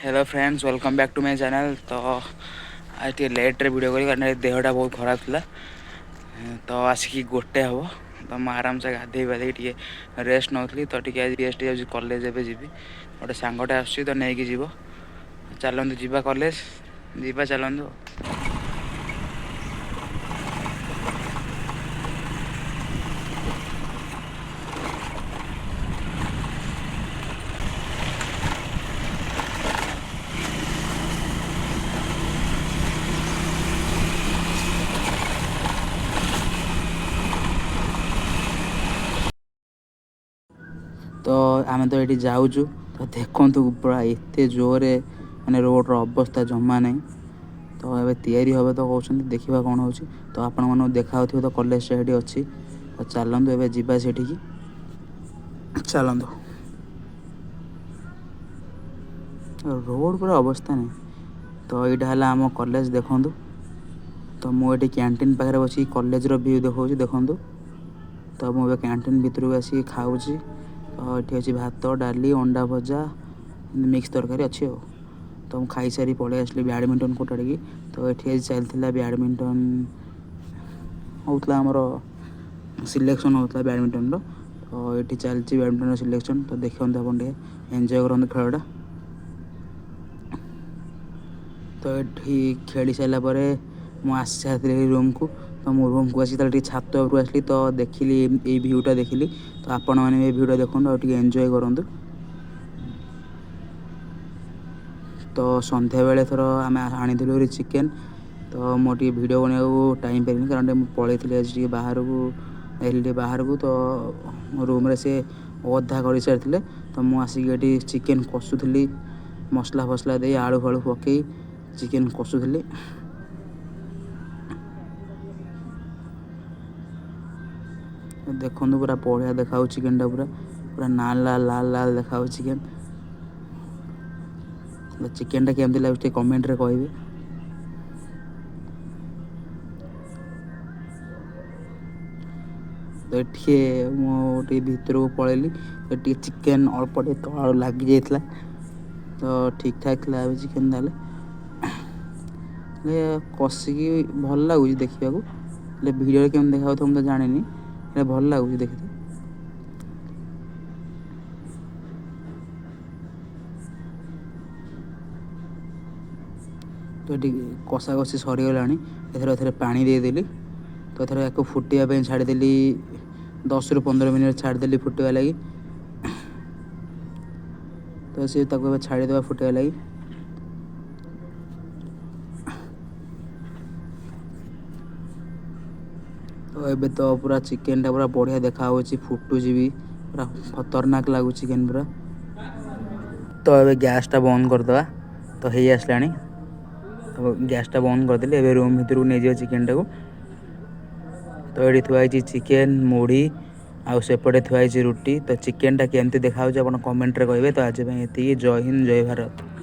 Hello friends, welcome back to my channel. ତ ଆଜି ଟିକେ ଲେଟ୍ରେ ଭିଡ଼ିଓ କଲି, କାରଣ ଦେହଟା ବହୁତ ଖରାପ ଥିଲା। ତ ଆସିକି ଗୋଟେ ହେବ, ତ ମୁଁ ଆରାମସେ ଗାଧେଇ ପାଧେଇ ଟିକେ ରେଷ୍ଟ ନେଉଥିଲି। ତ ଟିକେ ଆଜି ରେଷ୍ଟ ଯାଉଛି, କଲେଜ ଏବେ ଯିବି। ଗୋଟେ ସାଙ୍ଗଟେ ଆସୁଛି, ତ ନେଇକି ଯିବ। ଚାଲନ୍ତୁ ଯିବା, କଲେଜ ଯିବା, ଚାଲନ୍ତୁ। ତ ଆମେ ତ ଏଇଠି ଯାଉଛୁ, ତ ଦେଖନ୍ତୁ ପୁରା ଏତେ ଜୋରରେ ମାନେ ରୋଡ଼ର ଅବସ୍ଥା ଜମା ନାହିଁ। ତ ଏବେ ତିଆରି ହେବ ତ କହୁଛନ୍ତି, ଦେଖିବା କ'ଣ ହେଉଛି। ତ ଆପଣମାନଙ୍କୁ ଦେଖାହେଉଥିବ ତ କଲେଜଟା ଏଠି ଅଛି। ତ ଚାଲନ୍ତୁ ଏବେ ଯିବା ସେଠିକି, ଚାଲନ୍ତୁ। ରୋଡ଼ ପୁରା ଅବସ୍ଥା ନାହିଁ। ତ ଏଇଟା ହେଲା ଆମ କଲେଜ, ଦେଖନ୍ତୁ। ତ ମୁଁ ଏଠି କ୍ୟାଣ୍ଟିନ୍ ପାଖରେ ବସିକି କଲେଜର ଭ୍ୟୁ ଦେଖାଉଛି, ଦେଖନ୍ତୁ। ତ ମୁଁ ଏବେ କ୍ୟାଣ୍ଟିନ୍ ଭିତରକୁ ଆସିକି ଖାଉଛି। ତ ଏଠି ଅଛି ଭାତ, ଡାଲି, ଅଣ୍ଡା ଭଜା, ମିକ୍ସ ତରକାରୀ ଅଛି। ଆଉ ତ ମୁଁ ଖାଇସାରି ପଳେଇ ଆସିଲି ବ୍ୟାଡ଼ମିଣ୍ଟନ କୋର୍ଟ ଆଡ଼ିକି। ତ ଏଠି ଆଜି ଚାଲିଥିଲା ବ୍ୟାଡ଼ମିଣ୍ଟନ ହେଉଥିଲା, ଆମର ସିଲେକ୍ସନ୍ ହେଉଥିଲା ବ୍ୟାଡ଼ମିଣ୍ଟନର। ତ ଏଠି ଚାଲିଛି ବ୍ୟାଡ଼ମିଣ୍ଟନର ସିଲେକ୍ସନ୍। ତ ଦେଖନ୍ତୁ, ଆପଣ ଟିକେ ଏନ୍ଜୟ କରନ୍ତୁ ଖେଳଟା। ତ ଏଠି ଖେଳି ସାରିଲା ପରେ ମୁଁ ଆସି ସାରିଥିଲି ରୁମ୍କୁ। ତ ମୁଁ ରୁମ୍କୁ ଆସିକି ତାହେଲେ ଟିକେ ଛାତ ଉପରକୁ ଆସିଲି, ତ ଦେଖିଲି ଏଇ ଭ୍ୟୁଟା ଦେଖିଲି। ତ ଆପଣମାନେ ବି ଏ ଭ୍ୟୁଟା ଦେଖନ୍ତୁ ଆଉ ଟିକେ ଏନ୍ଜୟ କରନ୍ତୁ। ତ ସନ୍ଧ୍ୟାବେଳେ ଥର ଆମେ ଆଣିଥିଲୁ ଭାରି ଚିକେନ୍। ତ ମୁଁ ଟିକେ ଭିଡ଼ିଓ ବନେଇବାକୁ ଟାଇମ୍ ପାଇଲିନି, କାରଣ ଟିକେ ମୁଁ ପଳେଇଥିଲି ଆଜି ଟିକେ ବାହାରକୁ, ଯାଇଥିଲି ଟିକେ ବାହାରକୁ। ତ ରୁମ୍ରେ ସେ ଅଧା କରିସାରିଥିଲେ। ତ ମୁଁ ଆସିକି ଏଠି ଚିକେନ୍ କଷୁଥିଲି, ମସଲା ଫସଲା ଦେଇ, ଆଳୁ ଫାଳୁ ପକେଇ ଚିକେନ୍ କଷୁଥିଲି। ଦେଖନ୍ତୁ, ପୁରା ବଢ଼ିଆ ଦେଖାଯାଉଛି ଚିକେନ୍ଟା, ପୁରା ପୁରା ନାଲ ଲାଲ ଲାଲ ଲାଲ ଦେଖାଯାଉଛି ଚିକେନ୍। ଚିକେନ୍ଟା କେମିତି ଲାଗୁଛି ଟିକେ କମେଣ୍ଟରେ କହିବେ। ତ ଏଠି ମୁଁ ଟିକେ ଭିତରକୁ ପଳେଇଲି, ତ ଟିକେ ଚିକେନ୍ ଅଳ୍ପ ଟିକେ ତଳ ଲାଗିଯାଇଥିଲା। ତ ଠିକ୍ ଠାକ୍ ଥିଲା ଏବେ ଚିକେନ୍, ତାହେଲେ ହେଲେ କଷିକି ଭଲ ଲାଗୁଛି ଦେଖିବାକୁ। ହେଲେ ଭିଡ଼ିଓରେ କେମିତି ଦେଖାଯାଉଥିବ ମୁଁ ତ ଜାଣିନି, ହେଲେ ଭଲ ଲାଗୁଛି ଦେଖିତେ। ତ ଏଠି କଷାକଷି ସରିଗଲାଣି। ଏଥର ଏଥିରେ ପାଣି ଦେଇଦେଲି। ତ ଏଥର ୟାକୁ ଫୁଟିବା ପାଇଁ ଛାଡ଼ିଦେଲି, 10ରୁ 15 ମିନିଟ୍ ଛାଡ଼ିଦେଲି ଫୁଟିବା ଲାଗି। ତ ସେ ତାକୁ ଏବେ ଛାଡ଼ିଦେବା ଫୁଟିବା ଲାଗି। ତ ଏବେ ତ ପୁରା ଚିକେନଟା ପୁରା ବଢ଼ିଆ ଦେଖାହେଉଛି, ଫୁଟୁଛି ବି, ପୁରା ଖତରନାକ ଲାଗୁଛି ଚିକେନ ପୁରା। ତ ଏବେ ଗ୍ୟାସଟା ବନ୍ଦ କରିଦେବା। ତ ହେଇ ଆସିଲାଣି, ତ ଗ୍ୟାସଟା ବନ୍ଦ କରିଦେଲି। ଏବେ ରୁମ୍ ଭିତରକୁ ନେଇଯିବା ଚିକେନଟାକୁ। ତ ଏଠି ଥୁଆ ହେଇଛି ଚିକେନ, ମୁଢ଼ି, ଆଉ ସେପଟେ ଥୁଆ ହେଇଛି ରୁଟି। ତ ଚିକେନଟା କେମିତି ଦେଖାହେଉଛି ଆପଣ କମେଣ୍ଟରେ କହିବେ। ତ ଆଜି ପାଇଁ ଏତିକି। ଜୟ ହିନ୍ଦ, ଜୟ ଭାରତ।